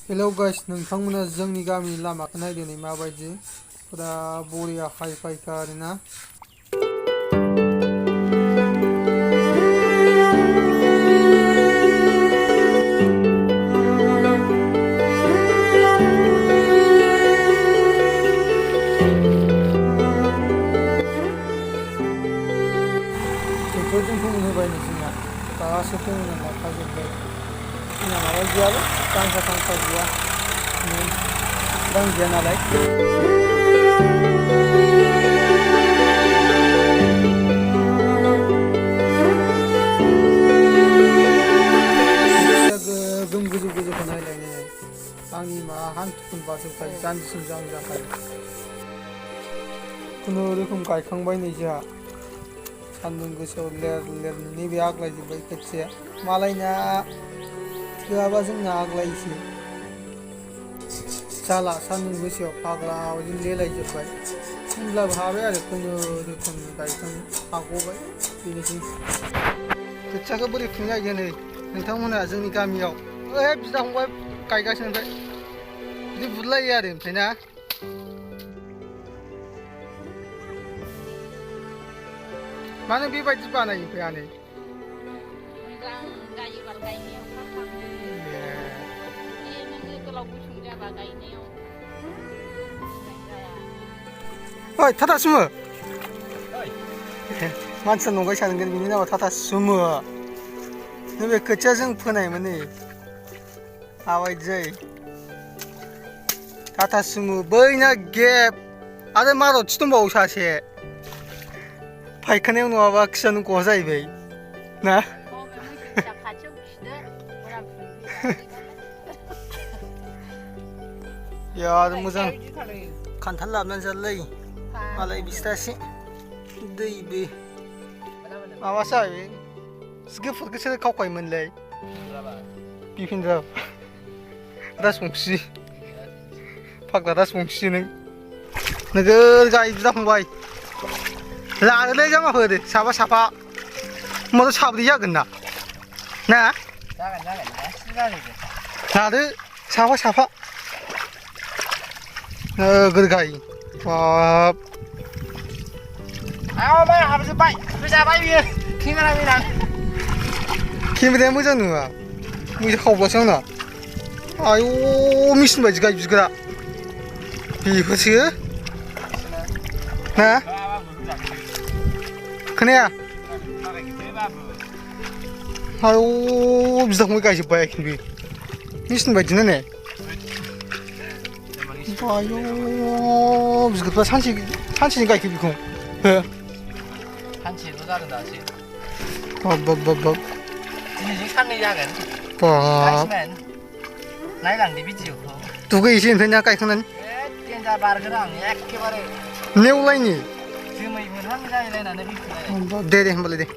hello guys नोंथांमोना जोंनि गामिनि लामाखौ नायदो नै माबायदि फुरा बरिया हाइ फाइखा आरोना ट्रेक्टरजों फोमोनहोबाय नै जोंना दासो फोमोनना लाखाजोब्बाय जोंना माबा गैयालै टांखा गैया रां गैया नालाय गोगोम गोजौ गोजौखौ नायलायनाय आंनि मा हान्थुखौनो बाजोबखायो जानजिसिम जां जाखायो खुनुरुखुम गायखांबाय नै जोंहा सान्दुं गोसायाव लेर लेर नैबे आग्लायजोब्बाय खोथिया मालायना थोआबा जोंना आग्लायोसो जाला सान्दुं गोसायाव फाग्लाजों लेलायजोब्बाय होनब्लाबो हाबाय आरो खुनुरुखुम गायखांनो हाग'बाय बेनोसै खोथियाखौ बोरै फुनो नागिरदों नै नोंथांमोनहा जोंनि गामियाव ओइ बिदा फंबाय गायगासिनो ओमफ्राय बिदि बुलायो आरो ओमफ्राय ना मानो बेबायदि बानायो ओमफ्राय आनै ओइ टाटा सुमो मानसिया नंगाय सानगोन बिनि नामा टाटा सुमो नैबे खोथिया जों फोनायमोन नै माबायदि जायो टाटा सुमो बैना गेप आरो मारुति दंबावो सासे फायखानायाव नङाबा खियानो गवा जाहैबाय ना बिराद मोजां खान्थाल लाबोनानै जालै मालाय बिसथासे दैबो माबासो जाहैबाय गोफुरखौसो खावखायोमोनलै बिपिनद्रा राजबंसि फाग्ला राजबंसि नों नोगोर गाय बिदा फंबाय लादोलै जामाखौ ओरै साफा साफा होमबाथ' साब्रै जागोन ना ना लादो साफा साफा नोगोर गाय बाब माइ हाबजोब्बाय जाबाय बियो केमेराया मोजां नङा मोजां खावब्लासो आंना आयौ मेचिन बायदि गाय बिग्रा बेफोरसो ना खोनाया आयौ बिदा फंबाय गायजोब्बाय बे मेचिन बायदिनो ने आयौ बिगुरफ्रा सानसेनि गायखो बेखौ हो सानसेल' जागोन दासो बाब दिनैजों साननै जागोन बाब नायलांदो भिडिअखौ दुगैनोसै ओमफ्राय ना गायखांनानै देन्जार बारगोन आं एखेबारे नेवलायनि जोमै मोनहां जालायलायनानै दे होमबालाय दे